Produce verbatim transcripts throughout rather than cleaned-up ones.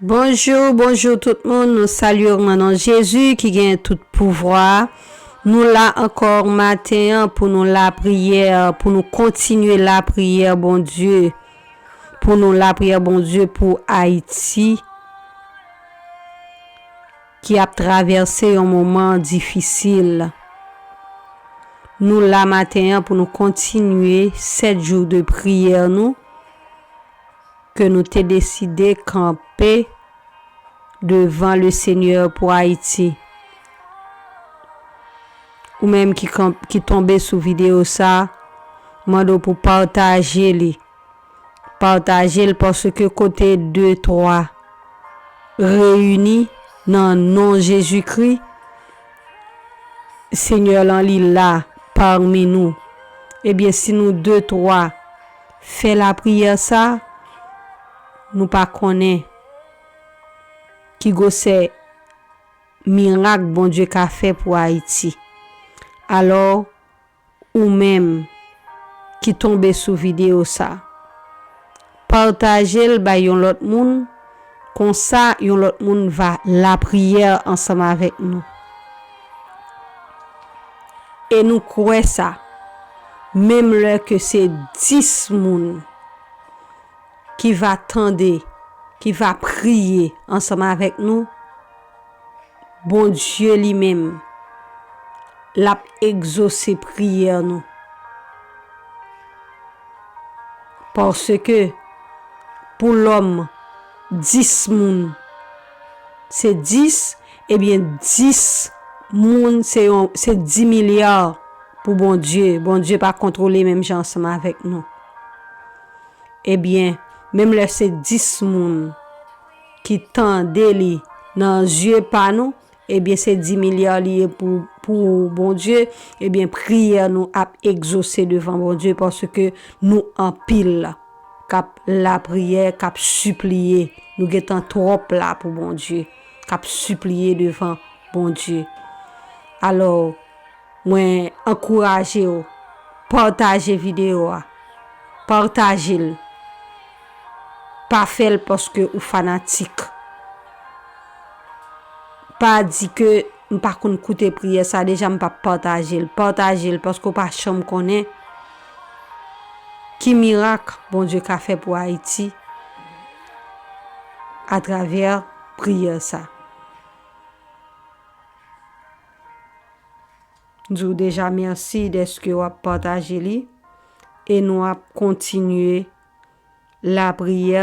Bonjou, bonjou tout moun. Nou salye w nan non Jezi ki gen tout pouvwa. Nou la ankò maten an pou nou lapriyè, pou nou kontinye lapriyè Bondye. Pou nou lapriyè Bondye pou Ayiti ki ap travèse yon moman difisil. Nou la maten an pou nou kontinye sèt jou de priyè nou ke nou te deside kanpe devan Lesenyè pou Ayiti. Ou menm ki, ki tonbe sou videyo sa, mande w pou pataje li. Pataje l paske kote de, twa reyini nan non Jezikri, Senyè lan li la pami nou. Ebyen, si nou de, twa fè lapriyè sa, nou pa konnen ki gwosè mirak Bondye ka fè pou Ayiti. Alò, ou menm ki tonbe sou videyo sa, pataje l bay yon lòt moun, konsa yon lòt moun va lapriyè ansanm avèk nou. E nou kwè sa, menm lè ke se dis moun ki va tande, ki va priye ansanm avèk nou, Bondye li menm, l ap egzose priyè nou. Paske pou lòm, dis moun, se dis, ebyen, dis moun, se yon, se dis milya pou Bondye. Bondye pa kontwole menm jan ansanm avèk nou. Ebyen, menm lè se dis moun ki tande li nan zye pa nou, ebyen, se dis milya li ye pou, pou Bondye, ebyen, priyè nou ap egzose devan Bondye paske nou anpil k ap lapriyè, k ap sipliye. Nou gentan twòp la pou Bondye, k ap sipliye devan Bondye. Alò, mwen ankouraje w, pataje videyo a, pataje l. Pa fè l paske ou fanatik. Pa di ke m pa konn koute priyè sa, deja m p ap pataje l. Pataje l paske w pa janm konnen ki mirak Bondye ka fè pou Ayiti atravè priyè sa. M di w deja mèsi dèske w ap pataje li e nou ap kontinye lapriyè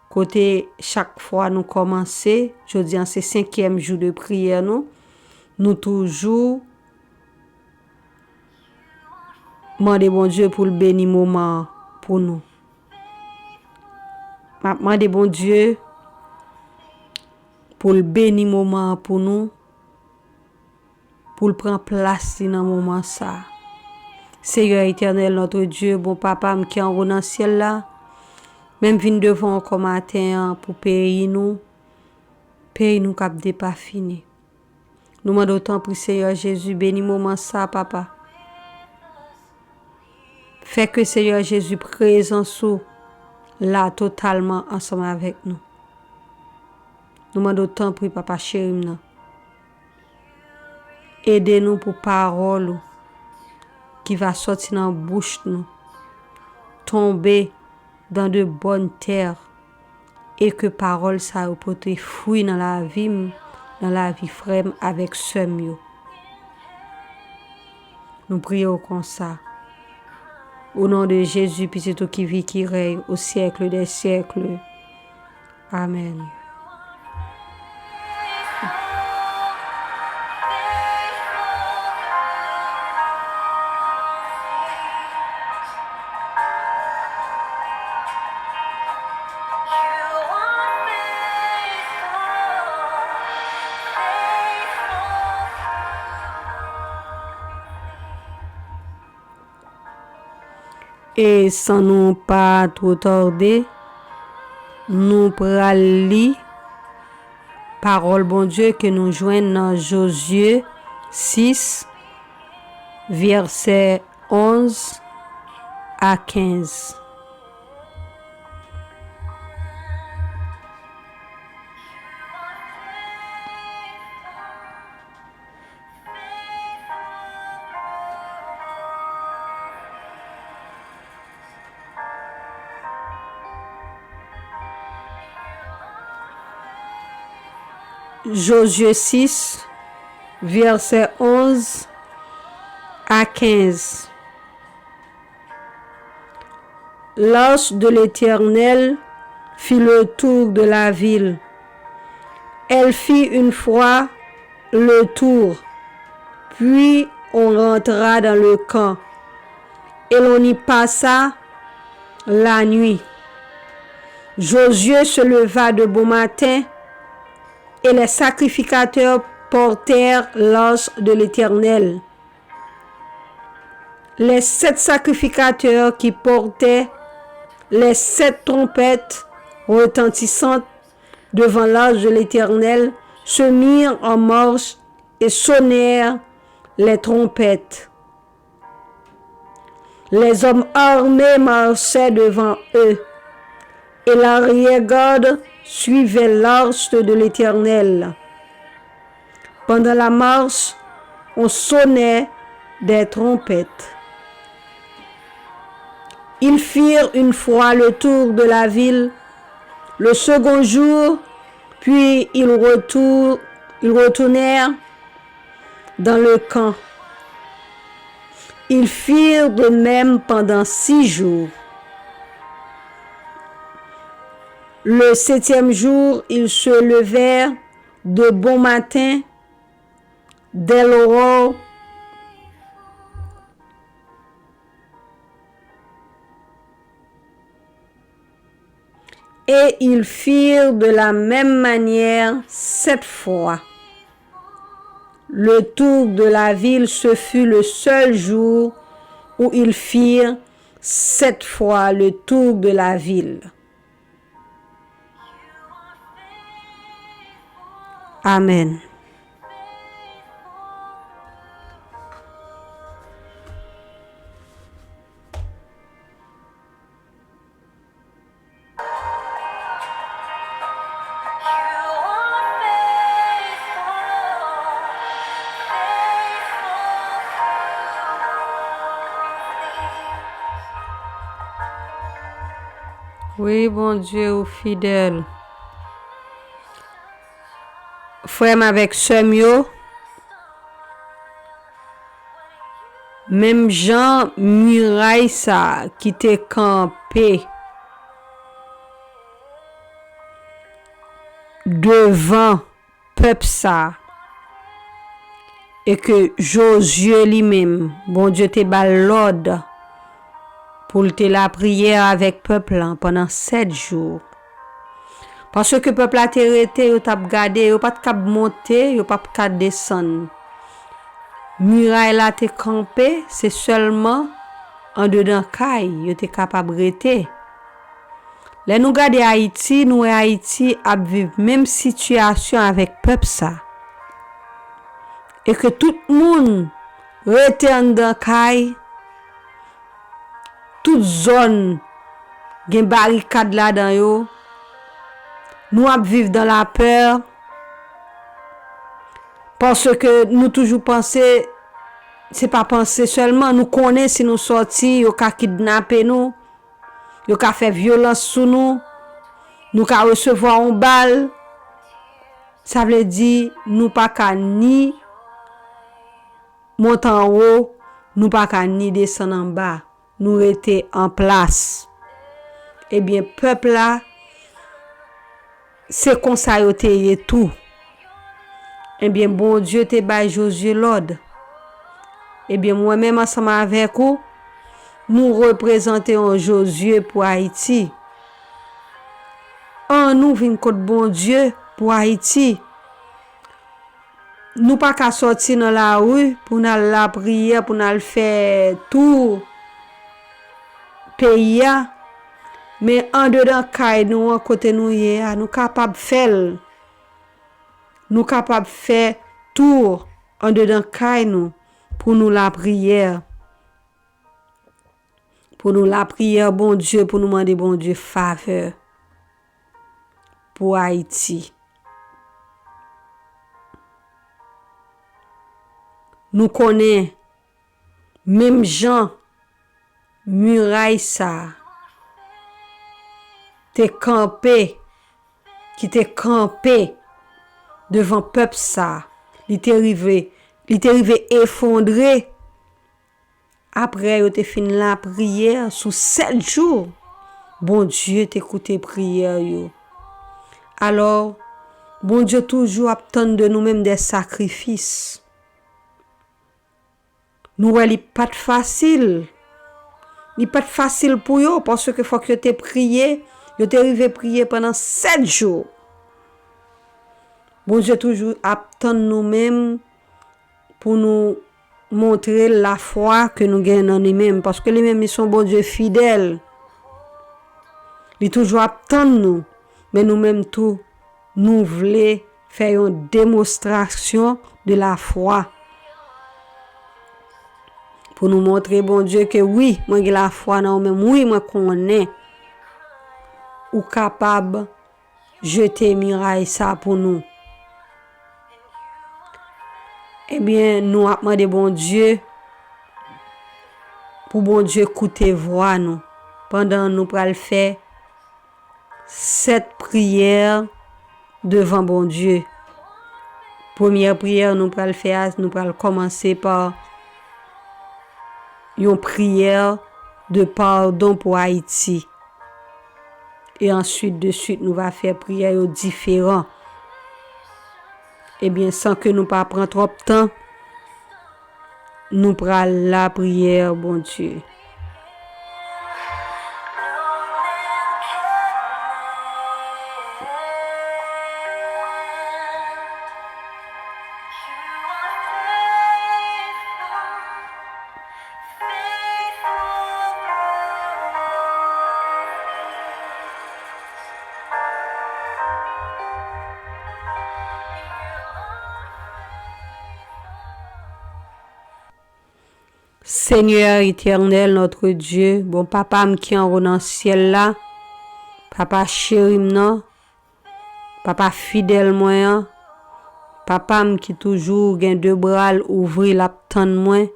kote chak fwa nou kòmanse, jodi a se senkyèm jou de priyè nou, nou toujou mande Bondye pou l beni moman an pou nou. M ap mande Bondye pou l beni moman an pou nou, pou l pran plas li nan moman sa a. Seyè Etènèl, notre Dieu, bon Papa m ki anwo nan syèl la, men m vin devan w ankò maten an pou peyi nou, peyi nou k ap depafini. Nou mande w tanpri, Seyè Jezi, beni moman sa a, Papa. Fè ke Seyè Jezi prezans ou la totalman ansanm avèk nou. Nou mande w tanpri, Papa cheri m nan. Ede nou pou pawòl ou ki va sòti nan bouch nou tonbe dans de bonnes terres e ke pawòl sa yo pote fwi nan lavi m, nan lavi frè m avèk sè m yo. Nou priye w konsa. O non de Jezi, pitit ou ki viv, ki rèy o syèk dè syèk. Amèn. E san nou pa twò tòde, nou pral li pawòl Bondye ke nou jwenn nan Jozye sis, vèsè onz a kenz. Josué six, versets onze à quinze. L'arche de l'Éternel fit le tour de la ville. Elle fit une fois le tour, puis on rentra dans le camp, et l'on y passa la nuit. Josué se leva de bon matin, et les sacrificateurs portèrent l'arche de l'Éternel. Les sept sacrificateurs qui portaient les sept trompettes retentissantes devant l'arche de l'Éternel se mirent en marche et sonnèrent les trompettes. Les hommes armés marchaient devant eux, et l'arrière-garde suivait l'arche de l'Éternel. Pendant la marche, on sonnait des trompettes. Ils firent une fois le tour de la ville le second jour, puis ils retour- ils retournèrent dans le camp. Ils firent de même pendant six jours. Le septième jour, ils se levèrent de bon matin, dès l'aurore, et ils firent de la même manière sept fois le tour de la ville. Ce fut le seul jour où ils firent sept fois le tour de la ville. Amen. Wi, Bondye, ou fidèl. Frè m avèk sè m yo, menm jan miray sa a ki te kanpe devan pèp sa a, e ke Jozye li menm, Bondye te ba l lòd pou l te lapriyè avèk pèp lan pandan sèt jou. Paske pèp la te rete, yo t ap gade, yo pa t kab monte, yo p ap ka desann. Miray la te kanpe, se sèlman andedan kay yo te kapab rete. Lè nou gade Ayiti, nou wè Ayiti ap viv menm sitiyasyon avèk pèp sa. E ke tout moun rete anndan kay, tout zòn gen barikad ladan yo. Nou ap viv dan lapè. Paske nou toujou panse, se pa panse sèlman, nou konnen si nou sòti, yo ka kidnape nou, yo ka fè vyolans sou nou, nou ka resevwa yon bal. Sa vle di, nou pa ka ni monte anwo, nou pa ka ni desann anba. Nou rete an plas. Ebyen, pèp la, se konsa yo te ye tou. Ebyen, Bondye te bay Jozye lòd. Ebyen, mwen menm ansanm avèk ou, nou reprezante yon Jozye pou Ayiti. Annou vin kot Bondye pou Ayiti. Nou pa ka sòti nan lari pou n al lapriyè, pou n al fè tou peyi a. Men andedan kay nou an, kote nou ye a, nou kapab fè l. Nou kapab fè tou andedan kay nou pou nou lapriyè. Pou nou lapriyè Bondye, pou nou mande Bondye favè pou Ayiti. Nou konnen, menm jan miray sa a te kanpe, ki te kanpe devan pèp sa. Li te rive, li te rive efondre. Apre yo te fin lapriyè sou sèt jou, Bondye te koute priyè yo. Alò, Bondye toujou ap tann de nou menm de sakrifis. Nou wè li pa t fasil. Li pa t fasil pou yo, paske fòk yo te priye, yo te rive priye pandan sèt jou. Bondye toujou ap tann nou menm pou nou montre l lafwa ke nou gen nan li menm, paske li menm, li se yon Bondye fidèl. Li toujou ap tann nou, men nou menm tou, nou vle fè yon demonstrasyon de lafwa pou nou montre Bondye ke wi, mwen gen lafwa nan ou menm, wi, mwen konnen ou kapab jete miray sa pou nou. Ebyen, nou ap mande Bondye pou Bondye koute vwa nou pandan nou pral fè sèt priyè devan Bondye. Premyè priyè nou pral fè a, nou pral kòmanse pa yon priyè de padon pou Ayiti. E answit, de swit, nou va fè priyè yo diferan. Ebyen, san ke nou pa pran twòp tan, nou pral lapriyè Bondye. Senyè etènèl, notre Dieu, bon papa m ki anwo nan syèl la, papa cheri m nan, papa fidèl mwen an, papa m ki toujou gen de bra l ouvri, l ap tann mwen,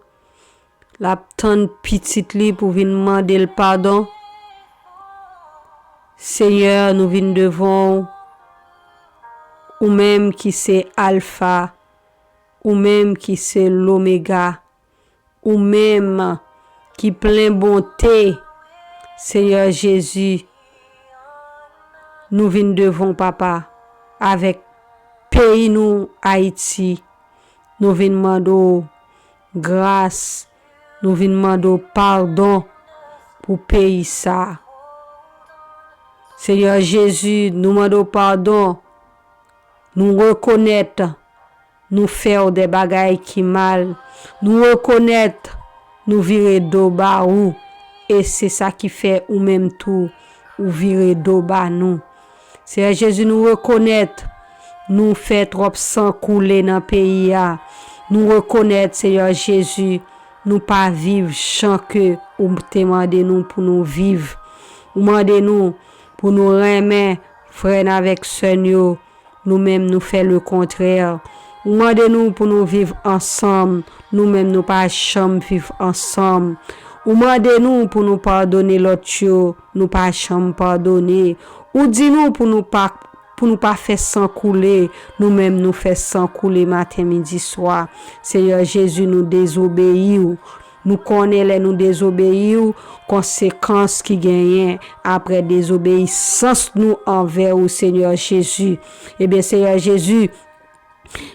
l ap tann pitit li pou vin mande l padon. Senyè, nou vin devan w, ou menm ki se Alfa, ou menm ki se Lomega, ou menm ki plen bonte, Senyè Jezi, nou vin devan w, Papa, avèk peyi nou, Ayiti. Nou vin mande w gras, nou vin mande w padon pou peyi sa a. Senyè Jezi, nou mande w padon. Nou rekonèt nou fè w de bagay ki mal. Nou rekonèt nou vire do ba ou, e se sa ki fè ou menm tou ou vire do ba nou. Senyè Jezi, nou rekonèt nou fè twòp san koule nan peyi a. Nou rekonèt, Senyè Jezi, nou pa viv jan ke ou te mande nou pou nou viv. Ou mande nou pou nou renmen frè n avèk sè n yo, nou menm nou fè lekontrè. Ou mande nou pou nou viv ansanm, nou menm nou pa janm viv ansanm. Ou mande nou pou nou padone lòt yo, nou pa janm padone. Ou di nou pou nou pa, pou nou pa fè san koule, nou menm nou fè san koule maten, midi, swa. Senyè Jezi, nou dezobeyi w. Nou konnen lè nou dezobeyi w, konsekans ki genyen apre dezobeyisans nou anvè ou, Senyè Jezi. Ebyen, Senyè Jezi,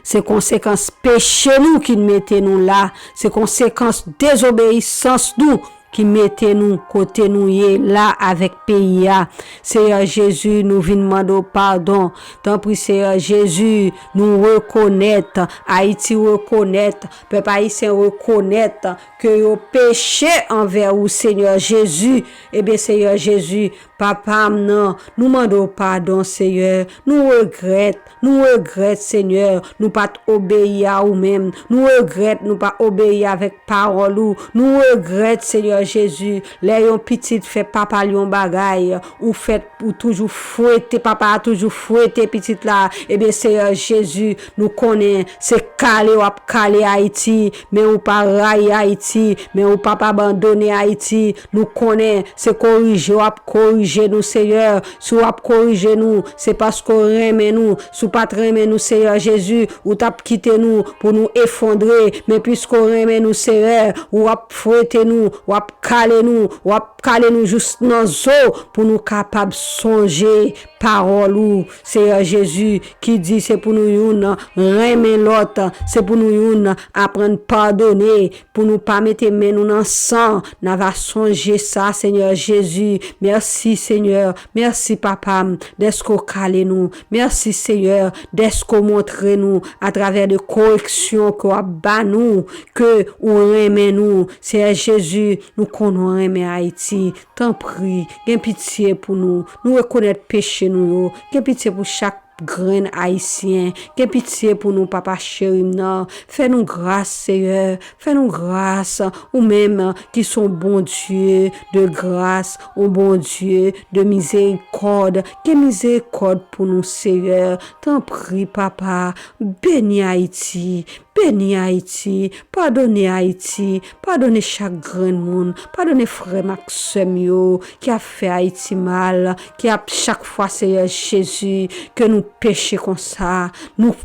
se konsekans peche nou ki mete nou la, se konsekans dezobeyisans nou ki mete nou kote nou ye la avèk peyi a. Senyè Jezi, nou vin mande w padon. Tanpri, Senyè Jezi, nou rekonèt, Ayiti rekonèt, pèp ayisyen rekonèt ke yo peche anvè ou, Senyè Jezi. Ebyen, Senyè Jezi, Papa m nan, nou mande w padon, Senyè. Nou regrèt, nou regrèt, Senyè, nou pa t obeyi a ou menm. Nou regrèt nou pa obeyi avèk pawòl ou. Nou regrèt, Senyè Jezi, lè yon pitit fè papa l yon bagay, ou fèt, ou toujou fwete, papa a toujou fwete pitit la. Ebyen, Seyè Jezi, nou konnen se kale w ap kale Ayiti, men ou pa rayi Ayiti, men ou p ap abandone Ayiti. Nou konnen se korije w ap korije nou, Seyè. Si w ap korije nou, se paske w renmen nou. Si w pa t renmen nou, Seyè Jezi, ou t ap kite nou pou nou efondre. Men piske w renmen nou, Seyè, w ap fwete nou, w ap kale nou, w ap kale nou jous nan zo pou nou kapab sonje pawòl ou, Seyè Jezi, ki di se pou nou youn renmen lòt, se pou nou youn aprann padone, pou nou pa mete men nou nan san. N a va sonje sa, Seyè Jezi. Mèsi, Seyè. Mèsi, Papa m, dèske w kale nou. Mèsi, Seyè, dèske w montre nou atravè de koreksyon ke w ap ba nou, ke ou renmen nou. Seyè Jezi, nou konnen w renmen Ayiti. Tanpri, gen pitye pou nou. Nou rekonèt peche nou yo. Gen pitye pou chak grenn Ayisyen. Gen pitye pou nou, Papa cheri m nan. Fè nou gras, Seyè. Fè nou gras. Ou menm ki se yon Bondye de gras, yon Bondye de mizerikòd. Gen mizerikòd pou nou, Seyè. Tanpri, Papa, beni Ayiti. Beni Ayiti, padone Ayiti, padone chak grenn moun, padone frè m ak sè m yo ki ap fè Ayiti mal, ki ap chak fwa, Seyè Jezi, ke nou peche konsa, nou,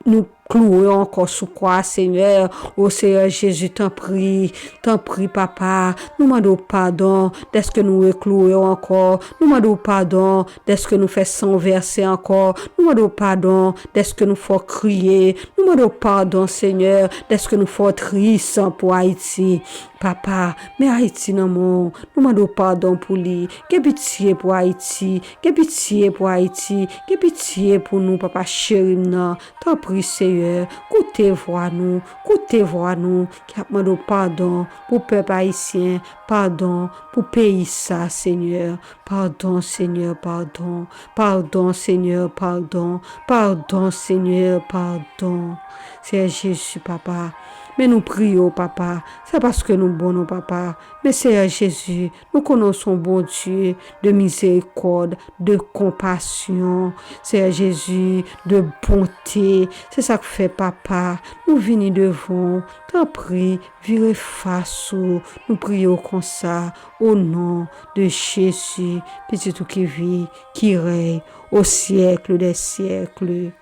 nou klouwe w ankò sou kwa a, Seyè. O Seyè Jezi, tanpri, tanpri, Papa, nou mande w padon dèske nou reklouwe w ankò, nou mande w padon dèske nou fè san w vèse ankò, nou mande w padon dèske nou fè w kriye, nou mande w padon, Seyè, dèske nou fè w tris pou Ayiti. Papa, men Ayiti nan men w. Nou mande w padon pou li. Gen pitye pou Ayiti. Gen pitye pou Ayiti. Gen pitye pou nou, Papa cheri m nan. Tanpri, Seyè, koute vwa nou. Koute vwa nou ki ap mande w padon pou pèp ayisyen. Padon pou peyi sa, Seyè. Padon, Seyè, padon. Padon, Seyè, padon. Padon, Seyè, padon. Seyè Jezi, Papa. Men nou priye w, Papa. Se paske nou bon, non, Papa. Men, Seyè Jezi, nou konnen w se yon Bondye de mizerikòd, de konpasyon. Seyè Jezi, de bonte. Se sa k fè, Papa, nou vini devan w. Tanpri, vire fas ou. Nou priye w konsa. O non de Jezi, Pitit ou ki viv, ki rèy au siècle des siècles.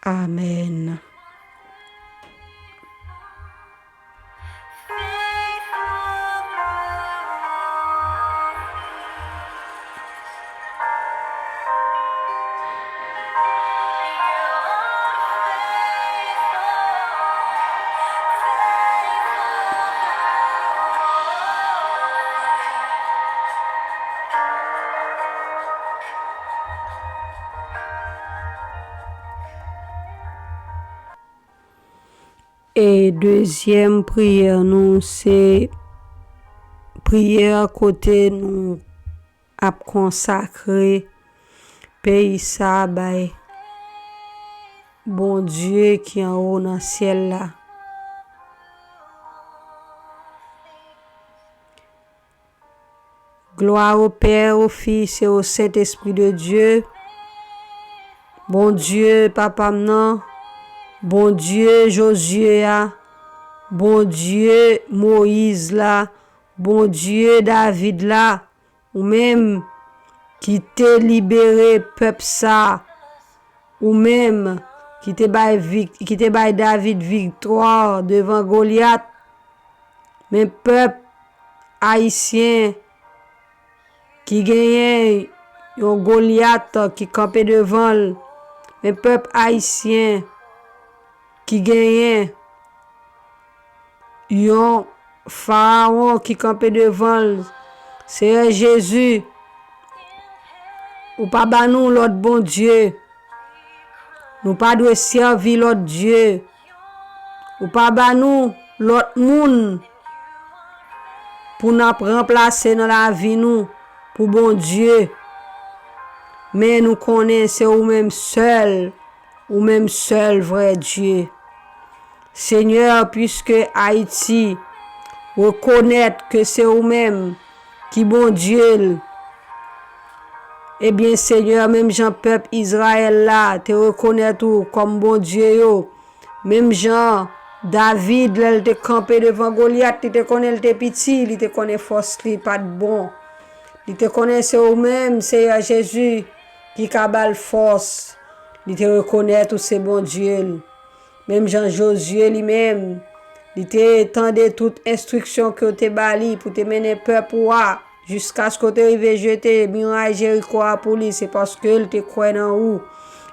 Amèn. E dezyèm priyè nou, se priyè kote nou ap konsakre peyi sa a bay Bondye ki anwo nan syèl la. Gloire au Père, au Fils et au Saint-Esprit de Dieu. Bondye papa m nan, Bondye Jozye a, Bondye Moyiz la, Bondye David la, ou menm ki te libere pèp sa, ou menm ki te bay vik-, ki te bay David viktwa devan Golyat, men pèp ayisyen ki genyen yon Golyat ki kanpe devan l, men pèp ayisyen ki genyen yon Farawon ki kanpe devan l. Seyè Jezi, ou pa ba nou lòt bondye. Nou pa dwe sèvi lòt dye. Ou pa ba nou lòt moun pou n ap ranplase nan lavi nou pou Bondye. Men nou konnen se ou menm sèl, ou menm sèl vrè Dye. Senyè, piske Ayiti rekonèt ke se ou menm ki Bondye l. Ebyen, Senyè, menm jan pèp Izrayèl la te rekonèt ou kòm Bondye yo, menm jan David, lè l te kanpe devan Golyat, li te konnen l te piti, li te konnen fòs li pa t bon. Li te konnen se ou menm, Seyè Jezi, ki ka ba l fòs. Li te rekonèt ou se Bondye l. Menm jan Jozye li menm, li te tande tout enstriksyon ke w te ba li pou te mennen pèp ou a, jiskaske w te rive jete miray Jeriko a pou li, se paske l te kwè nan ou.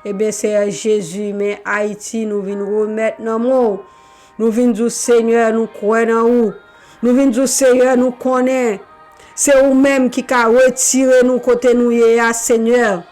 Ebyen, Seyè Jezi, men Ayiti, nou vin remèt nan men w. Nou vin di w, Senyè, nou kwè nan ou. Nou vin di w, Senyè, nou konnen se ou menm ki ka retire nou kote nou ye a, Senyè.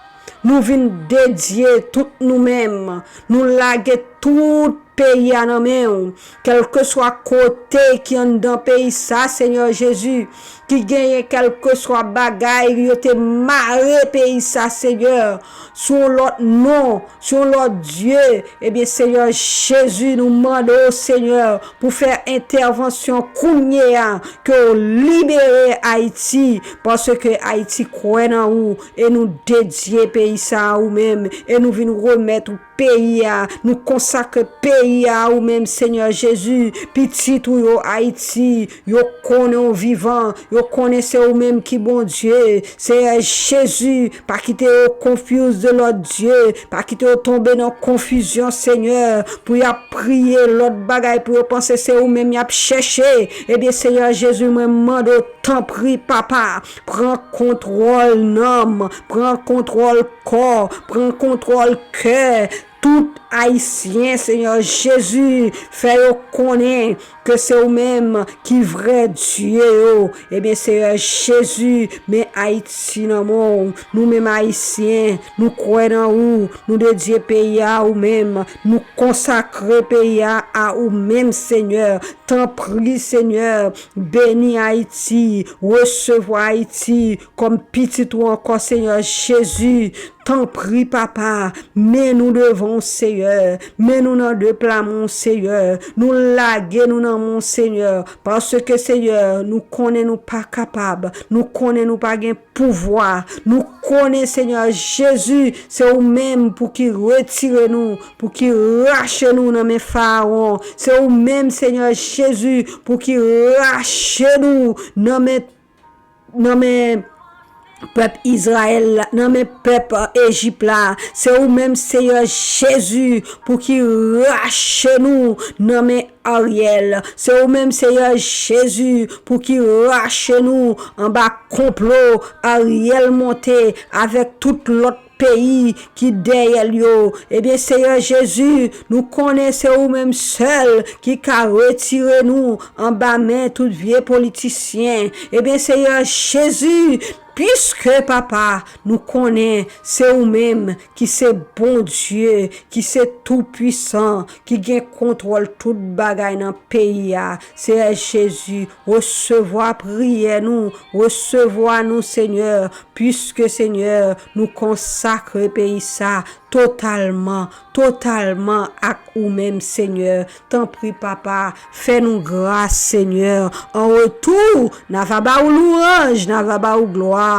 Nou vin dedye tout nou menm. Nou lage tout peyi a nan men w. Kèlkeswa kote ki anndan peyi sa, Senyè Jezi, ki genyen kèlkeswa bagay yo te mare peyi sa, Senyè, sou yon lòt non, sou yon lòt dye, ebyen, Senyè Jezi, nou mande w, Senyè, pou fè entèvansyon kounye a, ke w libere Ayiti, paske Ayiti kwè nan ou, e nou dedye peyi sa a ou menm, e nou vin remèt ou peyi a, nou konsakre peyi a ou menm, Senyè Jezi, pitit ou yo, Ayiti, yo konnen w vivan, yo konnen se ou menm ki Bondye, Seyè Jezi, pa kite yo confused de lòt dye, pa kite yo tonbe nan konfizyon, Senyè, pou y ap priye lòt bagay, pou yo panse se ou menm y ap chèche. Ebyen, Seyè Jezi, mwen mande w, tanpri, Papa, pran kontwòl nanm, pran kontwòl kò, pran kontwòl kè tout Ayisyen, Senyè Jezi, fè yo konnen ke se ou menm ki vrè Dye yo. Ebyen, Seyè Jezi, men Ayiti nan men w. Nou menm Ayisyen, nou kwè nan ou, nou dedye peyi a ou menm, nou konsakre peyi a a ou menm, Senyè. Tanpri, Senyè, beni Ayiti, resevwa Ayiti kòm pitit ou ankò, Senyè Jezi. Tanpri, Papa, men nou devan w, Seyè. Men nou nan de pla men w, Seyè. Nou lage nou nan men w, Senyè. Paske, Seyè, nou konnen nou pa kapab. Nou konnen nou pa gen pouvwa. Nou konnen, Senyè Jezi, se ou menm pou ki retire nou, pou ki rache nou nan men Farawon. Se ou menm, Senyè Jezi, pou ki rache nou nan men nan men pèp Izrayèl la, nan men pèp, e, Ejip la. Se ou menm, Seyè Jezi, pou ki rache nou nan men Aryèl. Se ou menm, Seyè Jezi, pou ki rache nou anba konplo Aryèl monte avèk tout lòt peyi ki dèyè l yo. Ebyen, Seyè Jezi, nou konnen se ou menm sèl ki ka retire nou anba men tout vye politisyen. Ebyen, Seyè Jezi, piske, Papa, nou konnen se ou menm ki se Bondye, ki se Toupwisan, ki gen kontwòl tout bagay nan peyi a. Seyè Jezi, resevwa priyè nou, resevwa nou, Senyè, piske, Senyè, nou konsakre peyi sa totalman, totalman ak ou menm, Senyè. Tanpri, Papa, fè nou gras, Senyè. An retou, n a va ba ou lwanj, n a va ba ou glwa,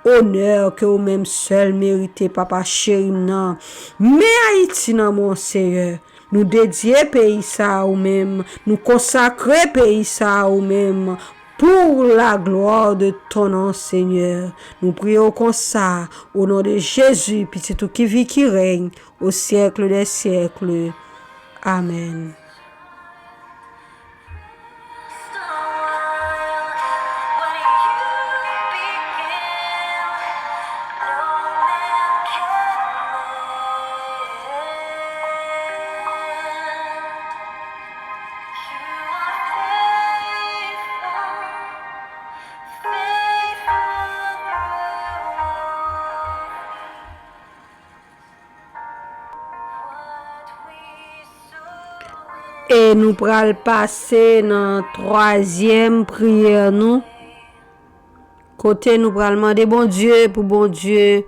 onè ke ou menm sèl merite, Papa cheri m nan. Men Ayiti nan men w, Senyè. Nou dedye peyi sa a ou menm. Nou konsakre peyi sa a ou menm. Pour la gloire de ton nom, Seigneur. Nou priye w konsa, au nom de Jésus, pitit ou ki viv, ki règne au siècle des siècles. Amen. E nou pral pase nan twazyèm priyè nou, kote nou pral mande Bondye pou Bondye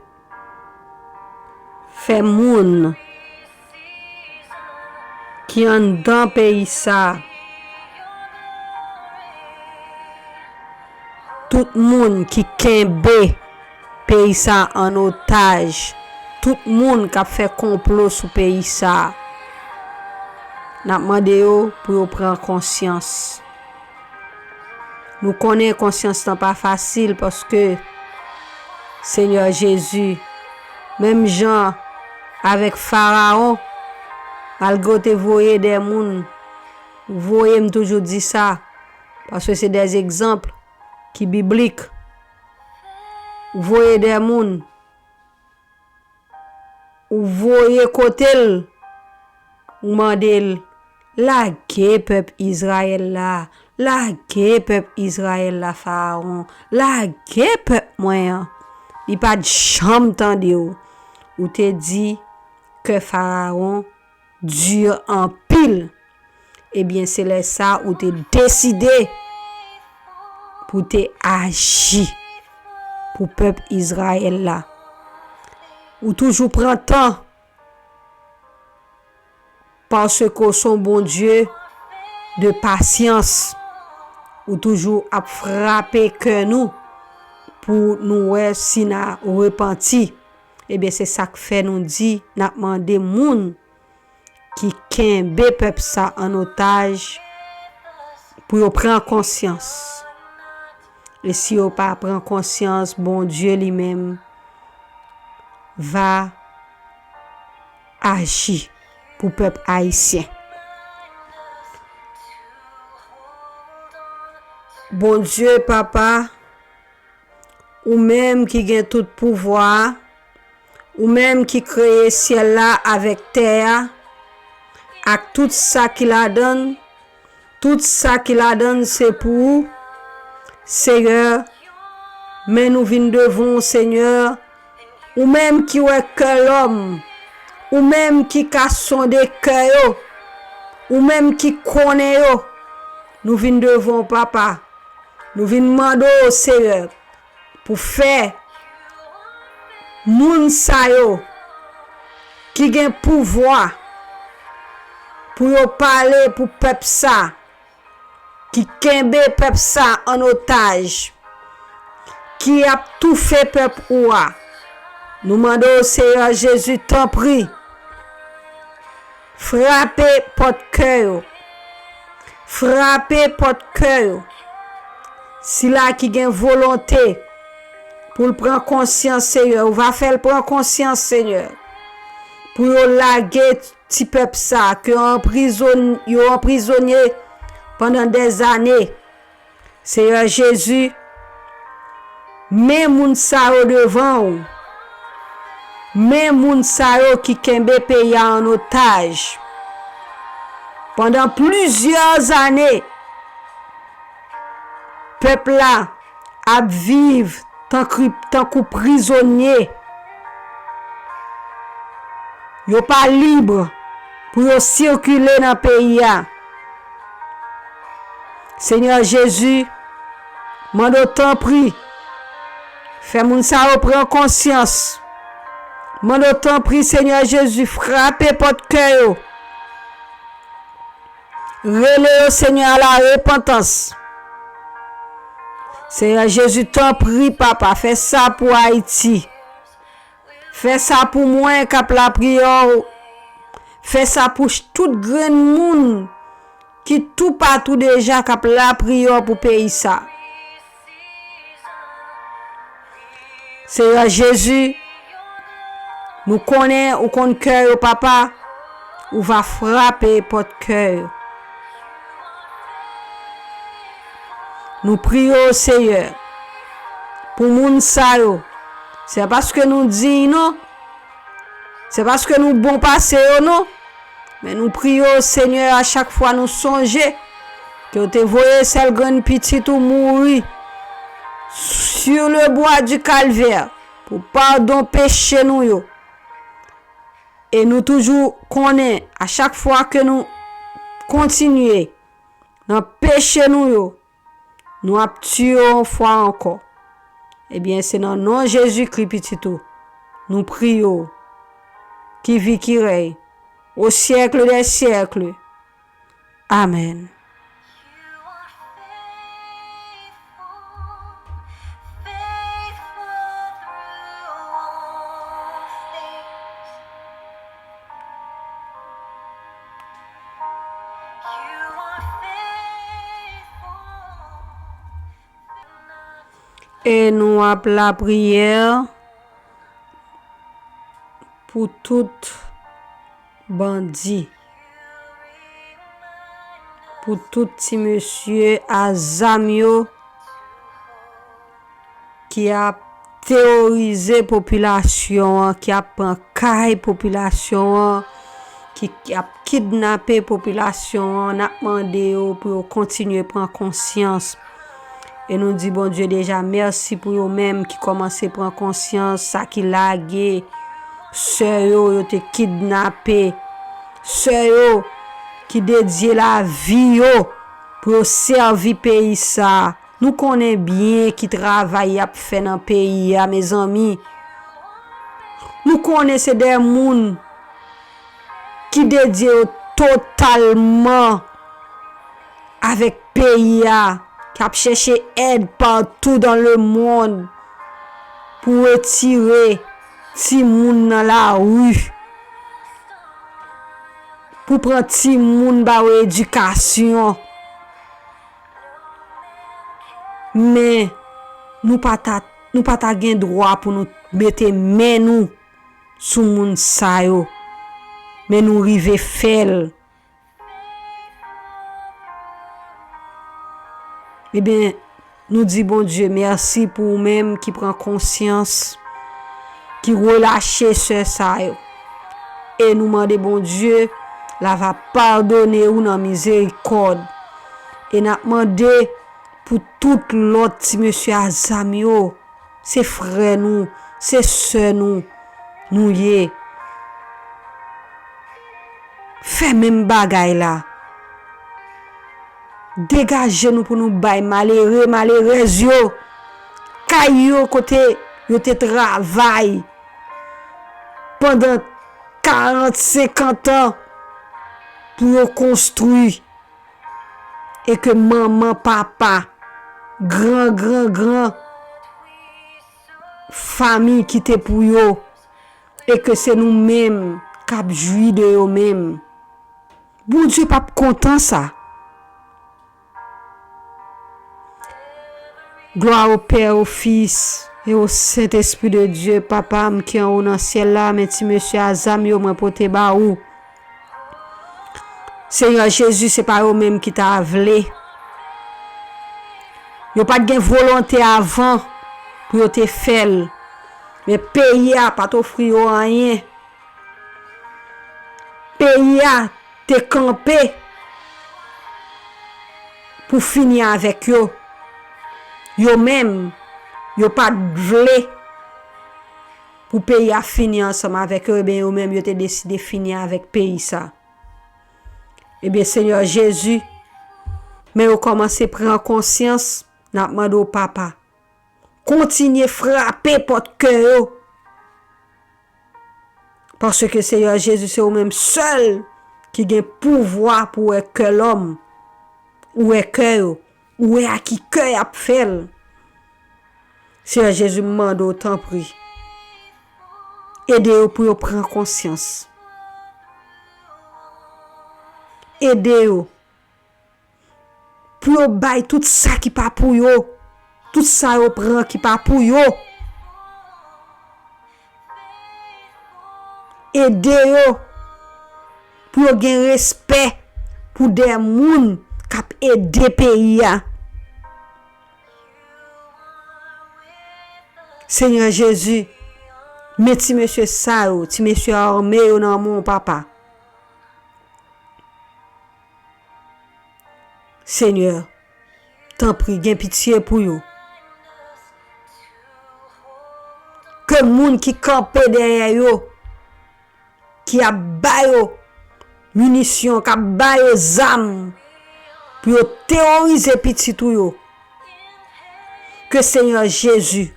fè moun ki anndan peyi sa, Tout moun ki kenbe peyi sa an otaj, tout moun k ap fè konplo sou peyi sa, n ap mande yo pou yo pran konsyans. Nou konnen konsyans lan pa fasil, paske Senyè Jezi, menm jan avèk Farawon, malgre w te voye de moun, ou voye, m toujou di sa, paske se de egzanp ki biblik. Ou voye de moun, ou voye kote l, ou mande l, lage pèp Izrayèl la, lage pèp Izrayèl la, Farawon, lage pèp mwen an. Li pa t janm tande w. Ou te di kè Farawon di anpil. Ebyen, se lè sa ou te deside pou te aji pou pèp Izrayèl la. Ou toujou pran tan, paske w se yon Bondye de pasyans. Ou toujou ap frape kè nou pou nou wè si n a repanti. Ebyen, se sa k fè nou di, n ap mande moun ki kenbe pèp sa an otaj pou yo pran konsyans. E si yo pa pran konsyans, Bondye li menm va aji pou pèp ayisyen. Bondye, Papa, ou menm ki gen tout pouvwa a, ou menm ki kreye syèl la avèk tè a, ak tout sa ki ladan l, tout sa ki ladan l se pou ou, Seyè, men nou vin devan w, Senyè, ou menm ki wè kè lòm, ou menm ki ka sonde kè yo, ou menm ki konnen yo, nou vin devan w, Papa. Nou vin mande w, Seyè, pou fè moun sa yo ki gen pouvwa pou yo pale pou pèp sa, ki kenbe pèp sa an otaj, ki ap toufe pèp ou a. Nou mande w, Seyè Jezi, tanpri, frape pòt kè yo. Frape pòt kè yo. Sila ki gen volonte pou l pran konsyans, Seyè, ou va fè l pran konsyans, Seyè, pou yo lage ti pèp sa ke anprizon-, yo anprizonye pandan dèzane. Seyè Jezi, men moun sa yo devan w. Men moun sa yo ki kenbe peyi a an otaj. Pandan plizyè zane, pèp la ap viv tankri-, tankou prizonye. Yo pa lib pou yo sikile nan peyi a. Senyè Jezi, mande w tanpri, fè moun sa yo pran konsyans. Mande w tanpri, Senyè Jezi, frape pòt kè yo. Rele yo, Senyè, a la repantans. Senyè Jezi, tanpri, Papa, fè sa pou Ayiti. Fè sa pou mwen k ap lapriyè w. Fè sa pou ch-, tout grenn moun ki toupatou deja k ap lapriyè w pou peyi sa. Seyè Jezi, nou konnen ou konn kè yo, Papa, ou va frape pòt kè yo. Nou priye w, Seyè, pou moun sa yo. Se pa paske nou diy non. Se pa paske nou bon pase yo non. Men nou priye w, Senyè, a chak fwa nou sonje ke w te voye sèl grenn pitit ou mouri sur le bois du calvaire pou padon peche nou yo. E nou toujou konnen, a chak fwa ke nou kontinye nan peche nou yo, nou ap tiye yon fwa ankò. Ebyen, se nan non Jezikri, Pitit ou, nou priye w, ki viv, ki rèy, au siècle des siècles. Amèn. E nou ap lapriyè pou tout bandi, pou tout ti mesye a zam yo ki ap teworize popilasyon an, ki ap pran kay popilasyon an, ki, ki ap kidnape popilasyon an, n ap mande yo pou yo kontinye pran konsyans. E nou di Bondye deja mèsi pou yo menm ki kòmanse pran konsyans, sa ki lage sè yo, yo te kidnape, sè yo ki dedye lavi yo pou yo sèvi peyi sa a. Nou konnen byen ki travay y ap fè nan peyi a, mezanmi. Nou konnen se de moun ki dedye yo totalman avèk peyi a, k ap chèche èd partou dans le monde pou retire timoun nan lari, pou pran timoun ba yo edikasyon. Men, nou pa ta, nou pa ta gen dwa pou nou mete men nou sou moun sa yo. Men nou rive fè l. Ebyen, nou di Bondye mèsi pou ou menm ki pran konsyans, ki relache sè sa yo. E nou mande Bondye, l a va padone ou nan mizerikòd. E n ap mande pou tout lòt ti mesye a zam yo, se frè nou, se sè nou, nou ye. Fè menm bagay la. Degaje nou pou nou bay malere, malerèz yo kay yo kote yo te travay pandan karant, senkant an pou yo konstwi, e ke manman, papa, gran, gran, gran fanmi kite pou yo, e ke se nou menm k ap jwi de yo menm. Bondye p ap kontan sa. Glwa o Pè, o Fis e o Sentespri de Dye. Papa m ki anwo nan syèl la, men ti mesye a zam yo mwen pote ba ou. Senyè Jezi, se pa yo menm ki ta vle. Yo pa t gen volonte avan pou yo te fè l. Men peyi a pa t ofri yo anyen. Peyi a te kanpe pou fini avèk yo. Yo menm, yo pa t vle pou peyi a fini ansanm avèk yo, ebyen, yo menm, yo te deside fini avèk peyi sa. Ebyen, Senyè Jezi, men yo kòmanse pran konsyans, n ap mande w, Papa, kontinye frape pòt kè yo. Paske, Senyè Jezi, se ou menm sèl ki gen pouvwa pou wè kè lòm, ou wè kè yo, ou wè a ki kè y ap fè l. Senyè Jezi, m mande w, tanpri, ede yo pou yo pran konsyans. Ede yo pou yo bay tout sa ki pa pou yo, tout sa yo pran ki pa pou yo. Ede yo pou yo gen respè pou de moun k ap ede peyi a. Senyè Jezi, men ti mesye sa yo, ti mesye ame yo nan men w, Papa. Senyè, tanpri, gen pitye pou yo. Ke moun ki kanpe dèyè yo, ki ap ba yo minisyon, k ap ba yo zam pou yo teworize pitit ou yo, ke Senyè Jezi,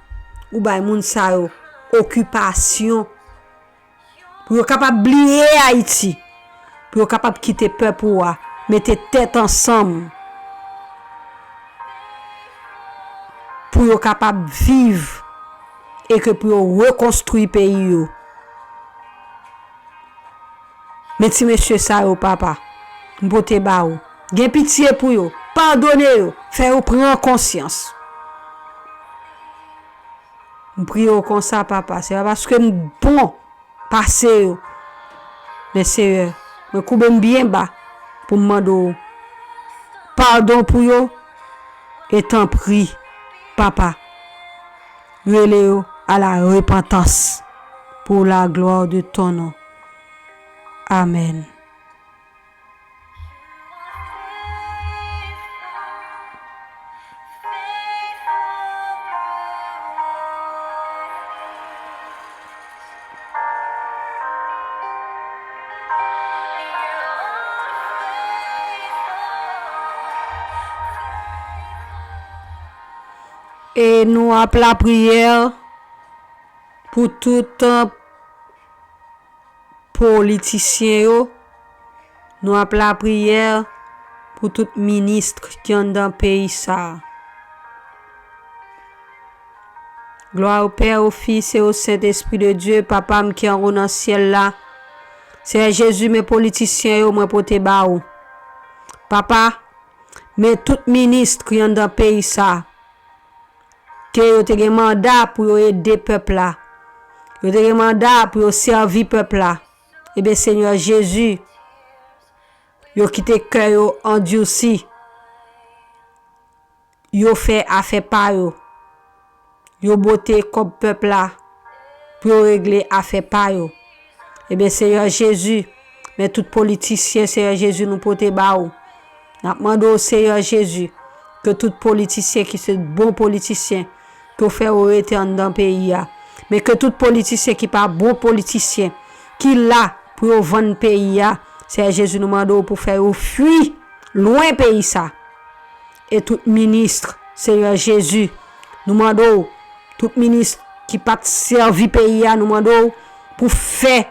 ou bay moun sa yo okipasyon, pou yo kapab bliye Ayiti, pou yo kapab kite pèp ou a mete tèt ansanm, pou yo kapab viv e ke pou yo rekonstwi peyi yo. Men ti mesye sa yo, Papa, m pote ba ou. Gen pitye pou yo, padone yo, fè yo pran konsyans. M priye w konsa, Papa. Se pa paske m bon pase yo. Men, Seyè, mwen koube m byen ba pou m mande w padon pou yo. E tanpri, Papa, rele yo à la repentance pour la gloire de ton nom. Amèn. E nou ap lapriyè pou tout politisyen yo, nou ap lapriyè pou tout minis ki anndan peyi sa a. Glwa o Pè, o Fis e o Sentespri de Dye, Papa m ki anwo nan syèl la. Seyè Jezi, men politisyen yo, mwen pote ba ou. Papa, men tout minis ki anndan peyi sa a, ke yo te gen manda pou yo ede pèp la. Yo te gen manda pou yo sèvi pèp la. Ebyen, Senyè Jezi, yo kite kè yo andisi. Yo fè afè pa yo. Yo bote kòb pèp la pou yo regle afè pa yo. Ebyen, Seyè Jezi, men tout politisyen, Seyè Jezi, nou pote ba ou. N ap mande w, Seyè Jezi, ke tout politisyen ki se bon politisyen, ke w fè yo rete anndan peyi a. Men ke tout politisyen ki pa bon politisyen, ki la pou yo vann peyi a, Seyè Jezi, nou mande w pou fè yo fui lwen peyi sa. E tout minis, Seyè Jezi, nou mande w, tout minis ki pa t sèvi peyi a, nou mande w pou fè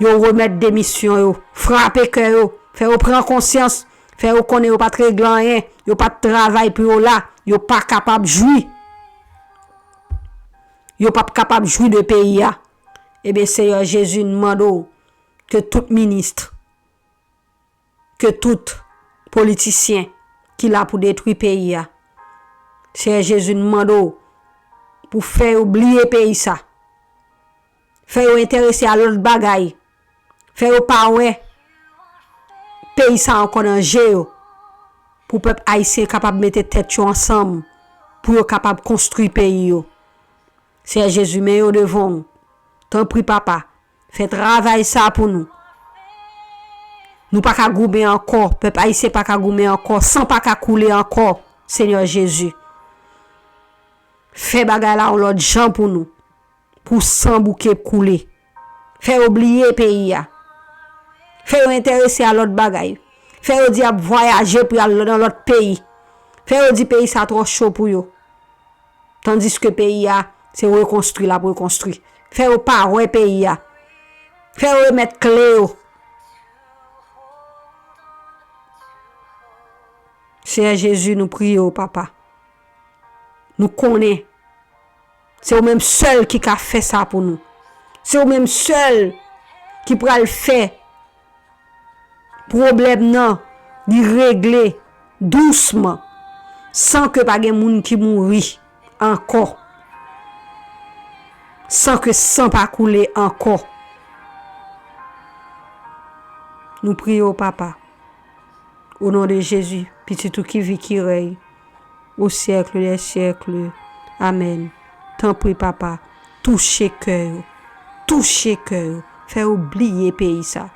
yo remèt demisyon yo, frape kè yo, fè yo pran konsyans, fè yo konnen yo pa t regle anyen, yo pa t travay pou yo la, yo pa kapab jwi. Yo p ap kapab jwi de peyi a. Ebyen, Seyè Jezi, n mande w ke tout minis, ke tout politisyen ki la pou detwi peyi a. Seyè Jezi, n mande w pou fè yo bliye peyi sa. Fè yo enterese a lòt bagay. Fè yo pa wè peyi sa ankò nan je yo. Pou pèp ayisyen kapab mete tèt yo ansanm, pou yo kapab konstwi peyi yo. Seyè Jezi, men yo devan w. Tanpri, Papa, fè travay sa pou nou. Nou pa ka goumen ankò, pèp ayisyen pa ka goumen ankò, san pa ka koule ankò, Senyè Jezi. Fè bagay la yon lòt jan pou nou, pou san bouke koule. Fè yo bliye peyi a. Fè yo enterese a lòt bagay. Fè yo di y ap vwayaje pou y al nan lòt peyi. Fè yo di peyi sa twò cho pou yo. Tandiske peyi a, se rekonstwi l ap rekonstwi. Fè yo pa wè peyi a. Fè yo remèt kle yo. Seyè Jezi, nou priye w, Papa. Nou konnen se ou menm sèl ki ka fè sa pou nou. Se ou menm sèl ki pral fè pwoblèm nan li regle dousman, san ke pa gen moun ki mouri ankò, san ke san pa koule ankò. Nou priye w, Papa, o non de Jezi, Pitit ou ki viv, ki rèy o syèk dè syèk. Amèn. Tanpri, Papa, touche kè yo. Touche kè yo. Fè yo bliye peyi sa.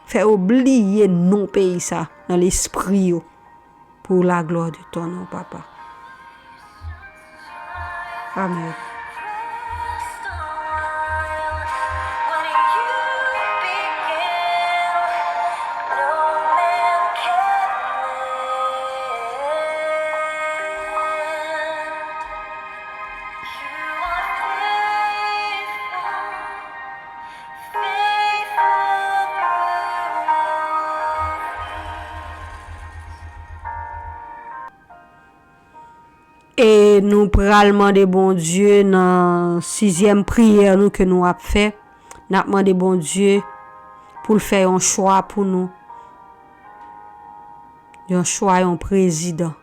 Fè yo bliye non peyi sa nan lespri yo. Pour la gloire de ton nom, Papa. Amèn. E nou pral mande Bondye nan sizyèm priyè nou ke nou ap fè. N ap mande Bondye pou l fè yon chwa pou nou. Yon chwa yon prezidan.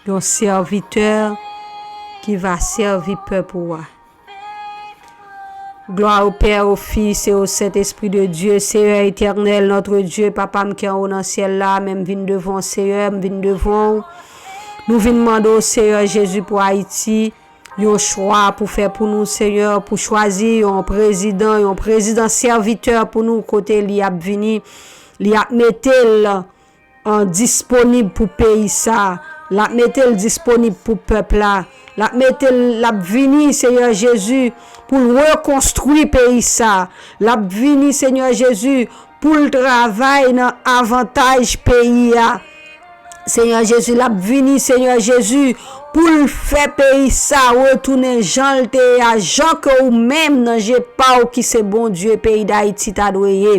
Yon sèvitè ki va sèvi pèp ou a. Gloire au Père, au Fils et au Saint-Esprit de Dieu, Seigneur éternel, notre Dieu, Papa m ki anwo nan syèl la, men m vin devan w, Seyè, m vin devan w. Nou vin mande w, Seyè Jezi, pou Ayiti, yon chwa pou fè pou nou, Seyè, pou chwazi yon prezidan, yon prezidan sèvitè pou nou, kote li ap vini, li ap mete l an disponib pou peyi sa. L ap mete l disponib pou pèp la. L ap mete l, l ap vini, Seyè Jezi, pou l rekonstwi peyi sa. L ap vini, Seyè Jezi, pou l travay nan avantaj peyi a. Seyè Jezi, l ap vini, Seyè Jezi, pou l fè peyi sa retounen jan l te ye a, jan ke ou menm nan je pa w ki se Bondye peyi Dayiti ta dwe ye.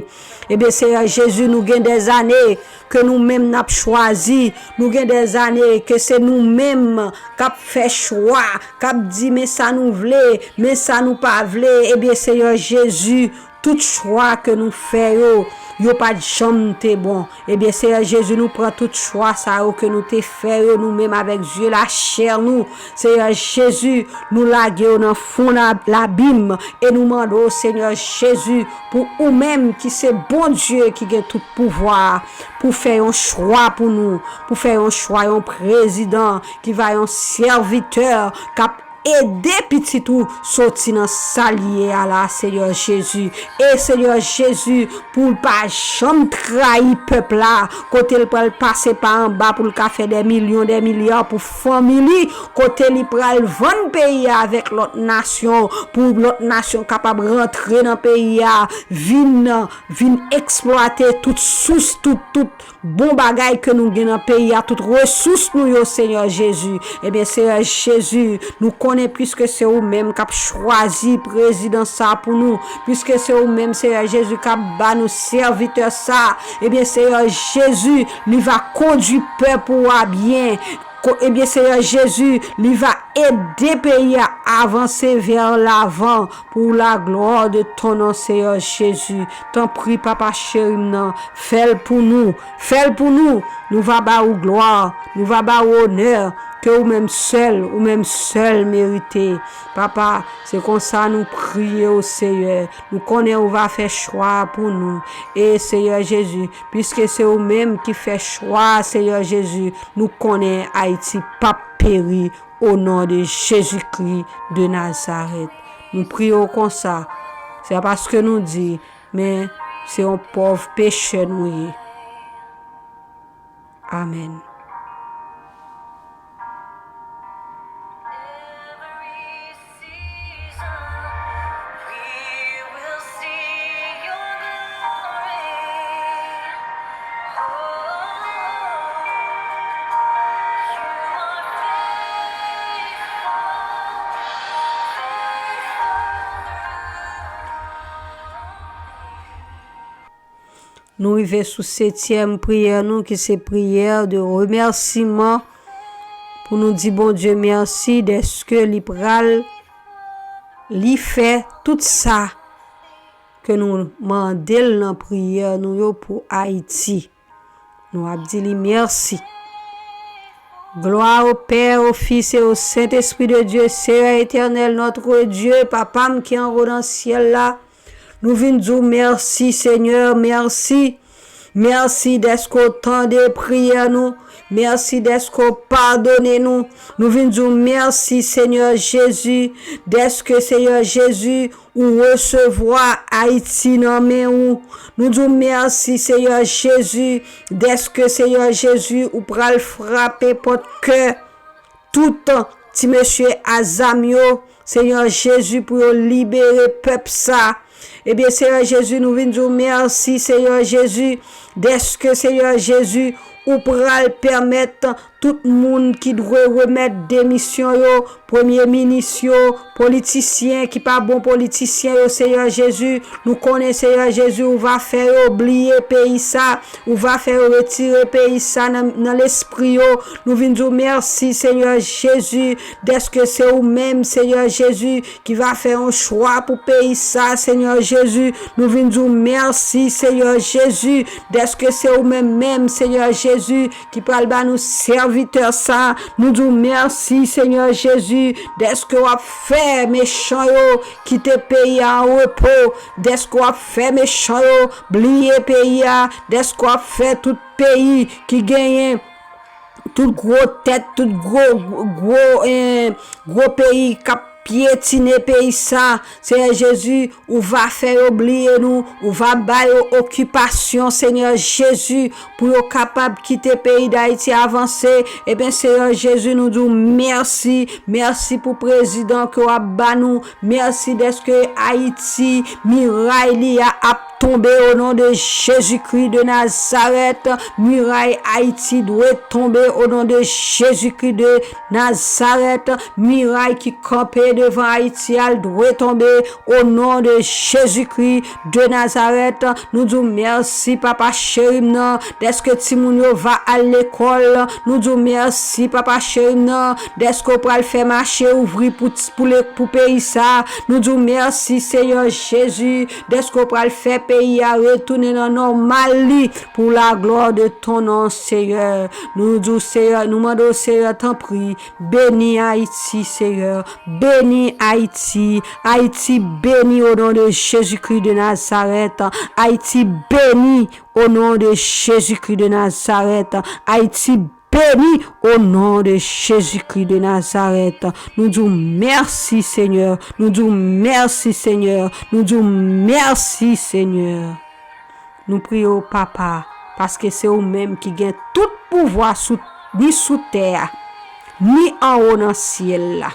Ebyen, Seyè Jezi, nou gen dèzane ke nou menm n ap chwazi, nou gen dèzane ke se nou menm k ap fè chwa, k ap di men sa nou vle, men sa nou pa vle. Ebyen, Seyè Jezi, tout chwa ke nou fè yo, yo pa t janm te bon. Ebyen, Seyè Jezi, nou pran tout chwa sa yo ke nou te fè yo, nou menm avèk zye lachè nou. Seyè Jezi, nou lage yo nan fon la, labim e nou mande w, Seyè Jezi, pou ou menm ki se Bondye ki gen tout pouvwa, pou fè yon chwa pou nou, pou fè yon chwa yon prezidan ki va yon sèvitè k ap ede pitit ou soti nan sa l ye a la, Seyè Jezi. E Seyè Jezi, pou l pa janm trayi pèp la, kote l pral pase pa anba pou l ka fè dè milyon, dè milya pou fanmi li, kote li pral vann peyi a avèk lòt nasyon, pou lòt nasyon kapab rantre nan peyi a, vin, vin eksplwate tout sous, tout, tout bon bagay ke nou gen nan peyi a, tout resous nou yo, Seyè Jezi. Ebyen, Seyè Jezi, nou konnen piske se ou menm k ap chwazi prezidan sa pou nou, piske se ou menm, Seyè Jezi, k ap ba nou sèvitè sa, ebyen, Seyè Jezi, li va kondui pèp ou a byen. Ko-, ebyen, Seyè Jezi, li va ede peyi a avanse vè lavan. Pour la gloire de ton nom, Seyè Jezi. Tanpri, Papa cheri m nan, fè l pou nou. Fè l pou nou. Nou va ba ou glwa. Nou va ba ou onè. Ke ou menm sèl, ou menm sèl merite. Papa, se konsa nou priye w, Seyè. Nou konnen ou va fè chwa pou nou. E, Seyè Jezi, piske se ou menm ki fè chwa, Seyè Jezi, nou konnen Ayiti p ap peri. O non de Jezikri de Nazarèt, nou priye w konsa. Se pa paske nou di, men se yon pòv pechè nou ye. Amèn. Nou rive sou setyèm priyè nou, ki se priyè de remèsiman, pou nou di Bondye mèsi dèske li pral, li fè tout sa ke nou mande l nan priyè nou yo pou Ayiti. Nou ap di li mèsi. Gloire au Père, au Fils et au Saint-Esprit de Dieu, Seigneur éternel, notre Dieu, Papa m ki anwo nan syèl la, nou vin di w mèsi, Senyè, mèsi. Mèsi dèske w tande priyè nou. Mèsi dèske w padone nou. Nou vin di w mèsi, Senyè Jezi, dèske, Senyè Jezi, ou resevwa Ayiti nan men ou. Nou di w mèsi, Senyè Jezi, dèske, Senyè Jezi, ou pral frape pòt kè tout ti mesye a zam yo, Senyè Jezi, pou yo libere pèp sa. Ebyen, Senyè Jezi, nou vin di w mèsi, Senyè Jezi, dèske, Senyè Jezi, ou pral pèmèt tout moun ki dwe remèt demisyon yo, premye minis yo, politisyen ki pa bon politisyen yo, Senyè Jezi, nou konnen, Senyè Jezi, ou va fè yo bliye peyi sa, ou va fè yo retire peyi sa nan, nan lespri yo. Nou vin di w mèsi, Senyè Jezi, dèske se ou menm, Senyè Jezi, ki va fè yon chwa pou peyi sa, Senyè Jezi. Nou vin di w mèsi, Senyè Jezi, dèske se ou menm menm, Senyè Jezi, ki pral ba nou sèvitè sèvitè sa. Nou di w mèsi, Senyè Jezi, dèske w ap fè mechan yo kite peyi a an repo, dèske w ap fè mechan yo bliye peyi a, dèske w ap fè tout peyi ki genyen tout gwo tèt, tout gwo, gwo, eh, gwo peyi k ap pyetine peyi sa. Senyè Jezi, ou va fè yo bliye nou, ou va ba yo okipasyon, Senyè Jezi, pou yo kapab kite peyi Dayiti avanse. Ebyen, Senyè Jezi, nou di w mèsi, mèsi pou prezidan ke w ap ba nou, mèsi dèske Ayiti, miray li a ap tonbe o non de Jezikri de Nazarèt. Miray Ayiti dwe tonbe o non de Jezikri de Nazarèt. Miray ki kanpe devan Ayiti a, l dwe tonbe o non de Jezikri de Nazarèt. Nou di w mèsi, papa cheri m nan, dèske timoun yo va al lekòl. Nou di w mèsi, papa cheri m nan, dèske w pral fè mache ouvri pou, pou, le, pou peyi sa. Nou di w mèsi, Senyè Jezi, dèske w pral fè peyi a retounen nan nòmal li, pour la gloire de ton nom, Senyè. Nou di w, Senyè, nou mande w, Senyè, tanpri, beni Ayiti, Senyè. Beni Ayiti. Ayiti beni o non de Jezikri de Nazarèt. Ayiti beni o non de Jezikri de Nazarèt. Ayiti beni o non de Jezikri de Nazarèt. Nou di w mèsi, Senyè. Nou di w mèsi, Senyè. Nou di w mèsi, Senyè. Nou priye w, Papa, paske se ou menm ki gen tout pouvwa sou, ni sou tè a, ni anwo nan syèl la.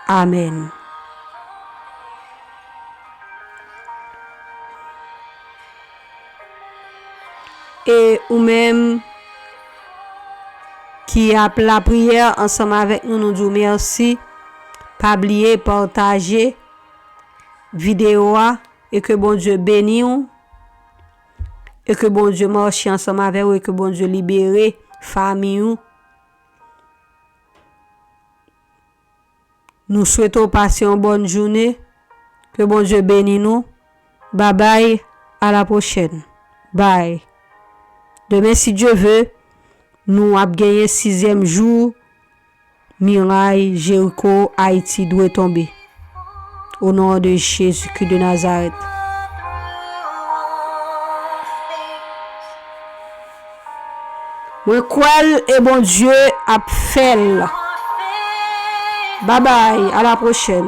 Amèn. E ou menm ki ap lapriyè ansanm avèk nou, nou di w mèsi. Pa bliye pataje videyo a e ke Bondye beni w, e ke Bondye mache ansanm avè w, e ke Bondye libere fanmi w. Nou swete w pase yon bòn jounen. Ke Bondye beni nou. Babay, a la pwochèn. Bay. Demen, si Dye ve, nou ap genyen sizyèm jou miray Jeriko, Ayiti dwe tonbe. O non de Jezikri de Nazarèt. Mwen kwè l e Bondye ap fè l. Babay, a la pwochèn.